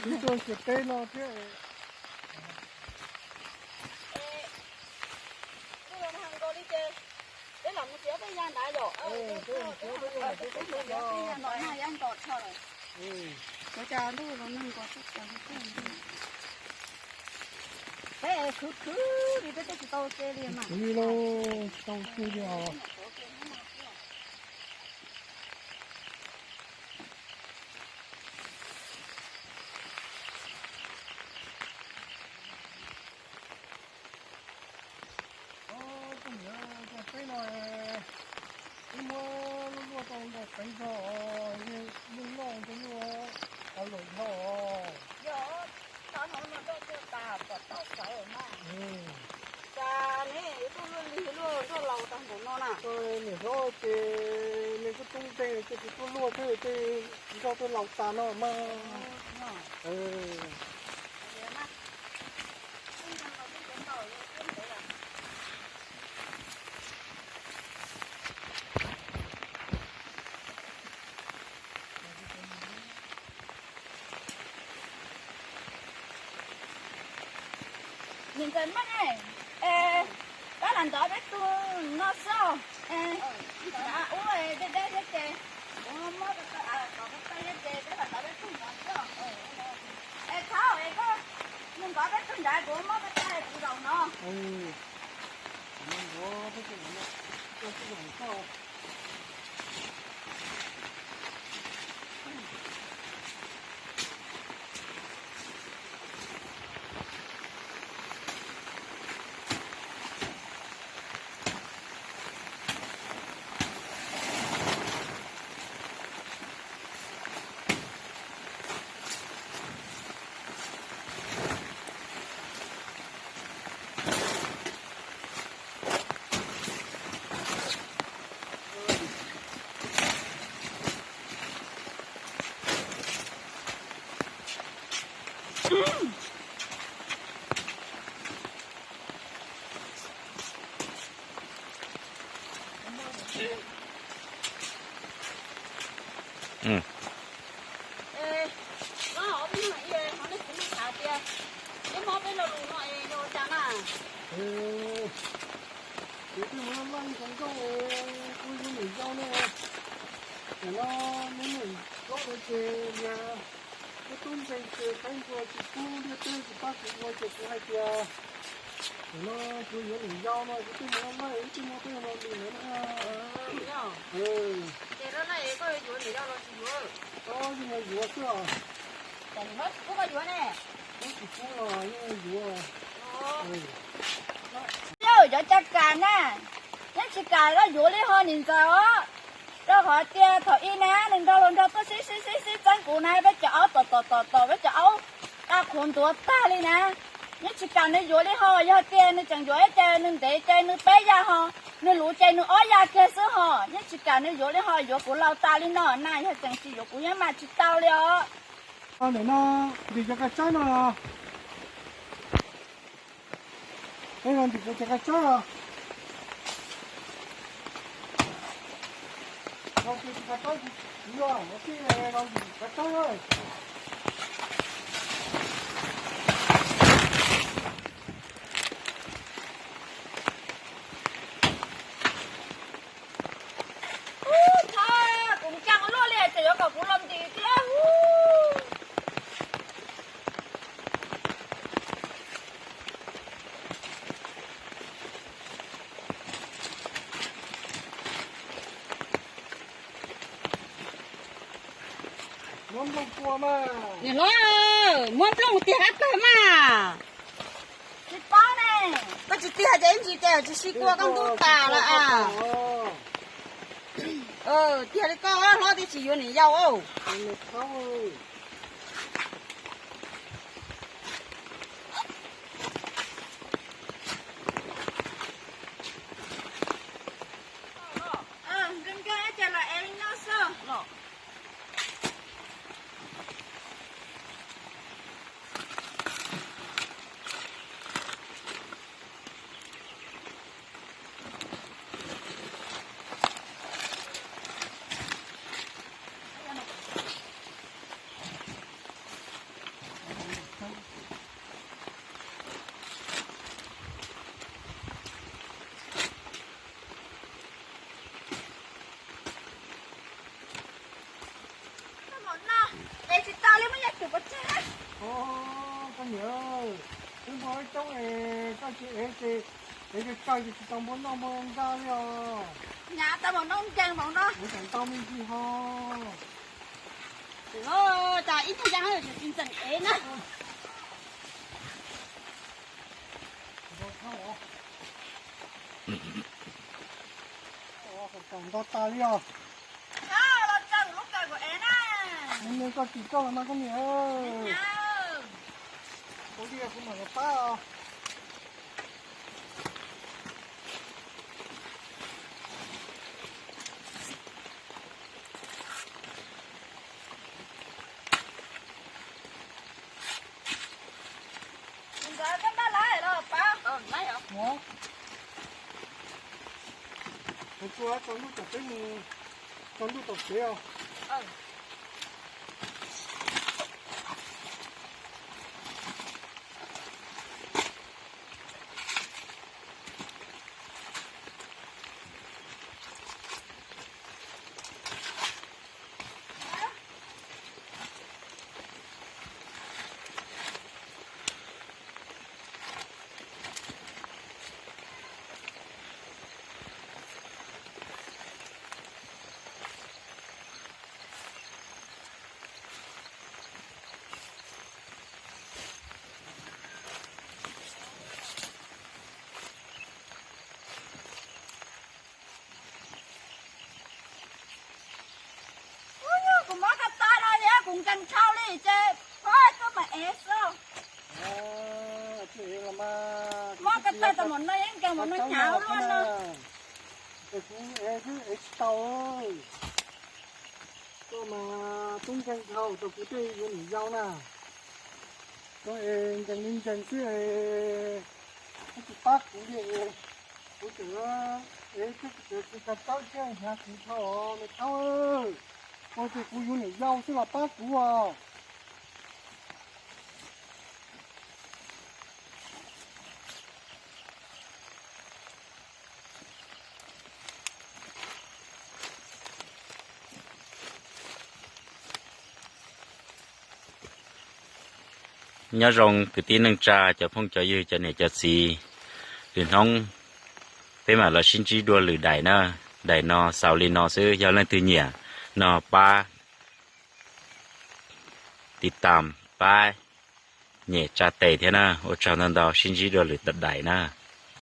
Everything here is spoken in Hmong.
Ib tuaj ces peb no thiab. Peb los nkaus li ces peb los mus txiav peb ya nrad yom. Peb khwv khwv li peb twb tsis tau ke li mas. Khwv li lauj, tsis tau ke li os. Peb no, peb muab luaj luaj tau nkaus qeev zog, yeej noj rau luaj, qhov lawm dhau os. Yog, tau no no doj tuaj tas kom tau xaiv mas. Cas neb tuaj luaj lig luaj nroj laus tag npaum no na? Niam hlob ces nws kuj tub nkeeg ces kuv tuaj luaj thiab tej nroj tuaj laus tas no mas. Niam ntxawm Meej, koj lam ntov peb tug no xwb. Ub, deb deb thiab ces kuv muab kom peb tau thiab ces peb lam ntov peb tug no xwb. Es thaum es koj mus ntov peb tug nrad kuv muab peb tau kuv zaum no. Kuv twb mus laj laj ib qhov nkauj, kuv yuav niam yau ne. Tam no neb niam hlob lawv ces niag tub tub ntxeeg ces qaib npua tsis pub liaj teb tsis pab kuv ua ces kuv hais tias tam no kuv yuav niam yau no kuv twb mus laj laj ib tug no peb no li lawm na. Ces laj laj koj yuav niam yau los tsis yuav? Yuav xwb os. Tsis pub koj yuav ne. Pub tsis pub los yeej yuav. Yog cov caj kam na, yeej tsis kam koj yuav li ho niam ntxawm os. Rau qhov tias thaum ub na nws nrog luag nrog tuaj sib sib sib sib txeeb kuv na, peb cov aub tom tom tom tom peb cov aub qhuav ntuav tag li na. Yeej tsis kam nws yuav li ho, yog tias nws tseem yuav ces nws ntev ces nws peb ya ho, nws luv ces nws ob ya kiag xwb ho. Yeej tsis kam nws yuav li ho, yuav kuv laus tas li no na, yog tseem tsis yuav kuv yeej mam tsis tau li os. Ntawm no ntim cov qab tsawb no. Ej, no ntim cov qab tsawb os. No ces tus qab tsawb kuv, kuv yog ua tij no ntim qab tsawb na. Ub, txhob, kuv ncaj luaj li ces yuav kom kuv los ntim thiab. Muab nplooj pua mas. Niam hlob, muab nplooj tiag qab pawg mas. Tsis paub ne. Koj tsis tiag ces ib ntsis ces tsis sib kua koj ntub tas lawm a. Tiag li koj hlob twb tsis yuav niam yau. Coob es koj tsis ev ces ev tsawg tsawg ces tsis tau npua noj npua nqa li os. Nyab tau mus noj ncees mus no. Mus tseem tau me ntsis ho. Cas ib tug yaj tsis ntxeem ev na. Nto tas li os. Los tsa lub kawm kuv ev na. Nws koj tsis coj los mas koj niam. Ua li kuv mam los pab os. Nkawd koj npaj lawm los pab. Kuv tua tsaus ntuj tom teb mus, tsaus ntuj tom tsev os. Kuv muab ko taw no thiab kuv nkees dhau li ces pab tuaj mam ev xwb. Muab ko taw tau mus no yeej nkees mus no hnyav luaj no. Es kuv ev xwb ev tsis tau. Koj mas tub nkeeg dhau rau kuv tej yuav niam yau na. Koj es nkees li nkees xwb es koj tsis pab kuv li es kuv tseem ev tej kuv tseem tsis tau tawb thiab hnyav kuv dhau me thaub. Koj ces kuv yuav niam yau xwb los pab kuv os. Nyob zoo kwv tij neej tsa, cov phooj cov ywg, cov niam cov txiv, lwm hnub peb mam los sib ntsib dua lwm daim na. Daim no xaus li no xwb, yog leej twg nyiam no pab tiv tam, pab nyem tsa tes thiab na. Ua tsaug ntau ntau, sib ntsib dua lwm daim na.